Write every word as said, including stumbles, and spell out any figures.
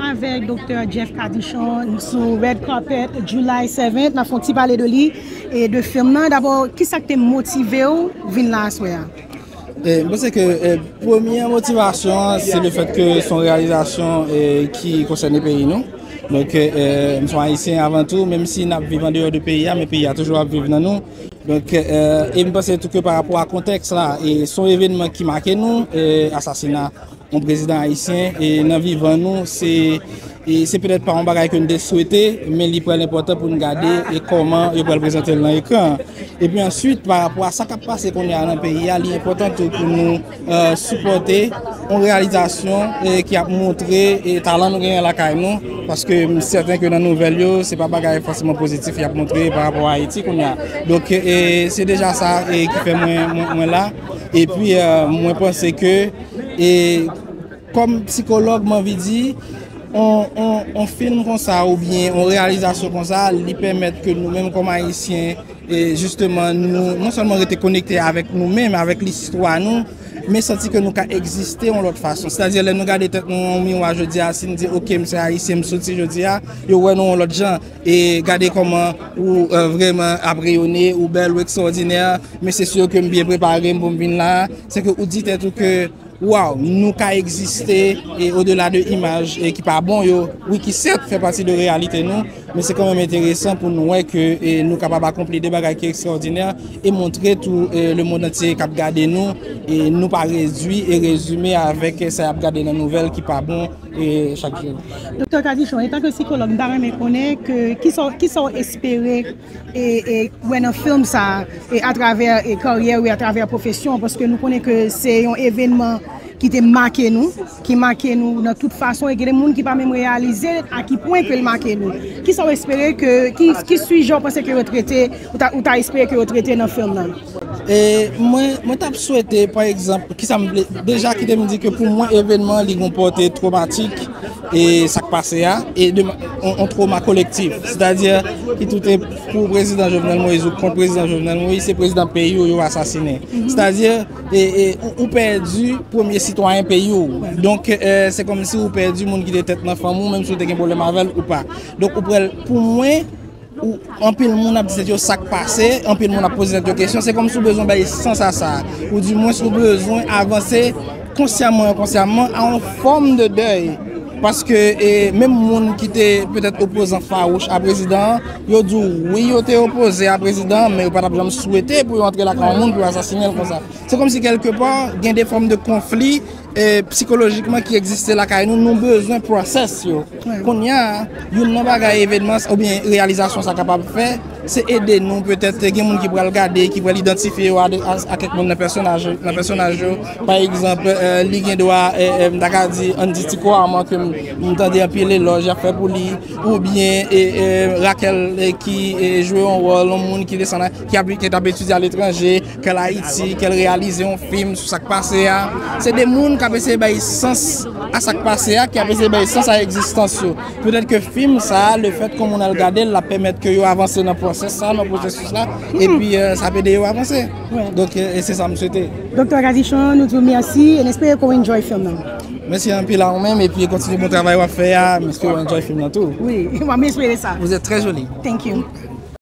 Avèk Doktè Jeff Cadichon sou red carpet July seventh, n ap fè yon ti pale de li e de fim nan. Dabò, ki sa k te motive w vin la aswè a? E, m panse ke e, premye motivasyon an, se le fèt ke se yon reyalizasyon e, ki konsène peyi nou. Donk, e, e, m se yon Ayisyen avan tou, menm si n ap viv andeyò de peyi a, men peyi a toujou ap viv nan nou. Donk, e, e m panse tou ke pa rapò a kontèks la, e se yon evènman ki make nou, e, asasina yon prezidan ayisyen, e nan vivan nou, se e se petèt pa yon bagay ke n te swete, men li pral enpòtan pou n gade e kòman yo pral prezante l nan ekran an. Epi answit, pa rapò a sa k ap pase kounye a nan peyi a, li enpòtan tou pou nou e, sipòte yon reyalizasyon e, ki ap montre e, talan nou genyen lakay nou, paske m sèten ke nan nouvèl yo, se pa bagay fòseman pozitif y ap montre pa rapò a Ayiti kounye a. Donk, e, se deja sa e, ki fè mwen, mwen, mwen la. Epi, e, mwen panse ke, e, kòm sikològ, m anvi di, on, on, on fim konsa oubyen on reyalizasyon konsa, li pèmèt ke nou menm kòm Ayisyen, e jisteman, nou non sèlman rete konekte avèk nou menm, avèk listwa nou, men santi ke nou ka egziste yon lòt fason. Sètadi, lè nou gade tèt nou nan yon miwa jodi a, si n di, "Oke, m se Ayisyen, m soti jodi a," yo wè nou yon lòt jan. E gade kòman ou e, vrèman ap reyone, ou bèl, ou ekstwòdinè, men se si ke m byen prepare m pou m vin la. Se ke ou di tèt ou ke, waw, nou ka egziste e odela de imaj e ki pa bon yo, wi, ki sèt fè pati de reyalite nou, men se kanmenm enteresan pou nou wè ke e, nou kapab akonpli de bagay ki ekstwòdinè e montre tou e, lemonn antye k ap gade nou e nou pa redui e rezime avèk sa y ap gade nan nouvèl ki pa bon e chak jou. Doktè Cadichon, antanke sikològ, m ta renmen konnen ke kisa, kisa w espere e, e wè nan fim sa a, e atravè e karyè w, e atravè pwofesyon w, paske nou konnen ke se yon evènman ki te make nou, ki make nou nan tout fason, e gen de moun ki pa menm reyalize a ki pwen ke l make nou. Kisa w espere ke, ki, ki sijè w panse ke yo trete, ou ta, ou ta espere ke yo trete nan fim nan? E mwen, mwen t ap swete, pa egzanp, kisa m vle, deja kite m di ke pou mwen, evènman li gon pòte twomatik e sa k pase a, e de, on, on twoma kolektif. Sètadi, ki tou te pou prezidan Jovenel Moïse ou kont prezidan Jovenel Moïse, se prezidan peyi w yo asasinen. Sètadi, e, e, ou, ou pèdi premye sitwayen peyi w. Donk, e, se kòmsi ou pèdi moun ki te tèt nan fanmi w, menm si w te gen pwoblèm avè l ou pa. Donk, ou pral, pou mwen, ou, anpil moun ap di tèt yo sa k pase, anpil moun ap poze tèt yo kesyon, se kòmsi ou bezwen bay sans a sa, ou dimwens ou bezwen avanse konsyaman, enkonsyamman, a yon fòm de dèy. Paske e, menm moun ki te petèt opozan fawouch a prezidan an, yo di w wi, yo te opoze a prezidan an, men yo pa t ap janm swete pou yo antre lakay yon moun pou yo asasinen l konsa. Se kòmsi kèlkepa, gen de fòm de konfli e, sikolojikman ki egziste lakay nou, nou bezwen process yo. Kounye a, youn nan bagay evènman oubyen reyalizasyon sa kapab fè, se ede nou petèt gen moun ki pral gade, ki pral idantifye yo a, a, a kèk moun nan pèsonaj, nan pèsonaj yo. Pa egzanp, e, li gen dwa, e, e, m ta ka di, ann di Ti Kouaman ke m, m tande anpil elòj y ap fè pou li, oubyen e, e, Raquel e, ki e, jwe yon wòl, yon moun ki desann, ki ap, ki t ap etidye aletranje, ke l Ayiti, ke l reyalize yon fim sou sa k pase a. Se de moun k ap eseye bay sans a sa k pase a, ki ap eseye bay sans a egzistans yo. Petèt ke fim sa a, lefèt ke yon moun al gade l, l ap pèmèt ke yo avanse nan pwosès sa, nan pwosesis la, epi e, sa ap ede yo avanse. Donk, e, e se sa m swete. Doktè Cadichon, nou di w mèsi e n espere ke w enjoy fim nan. Mèsi anpil a ou menm, epi kontinye bon travay w ap fè a, m espere w enjoy fim nan tou. Wi, m espere sa. Vous êtes très jolie. Thank you.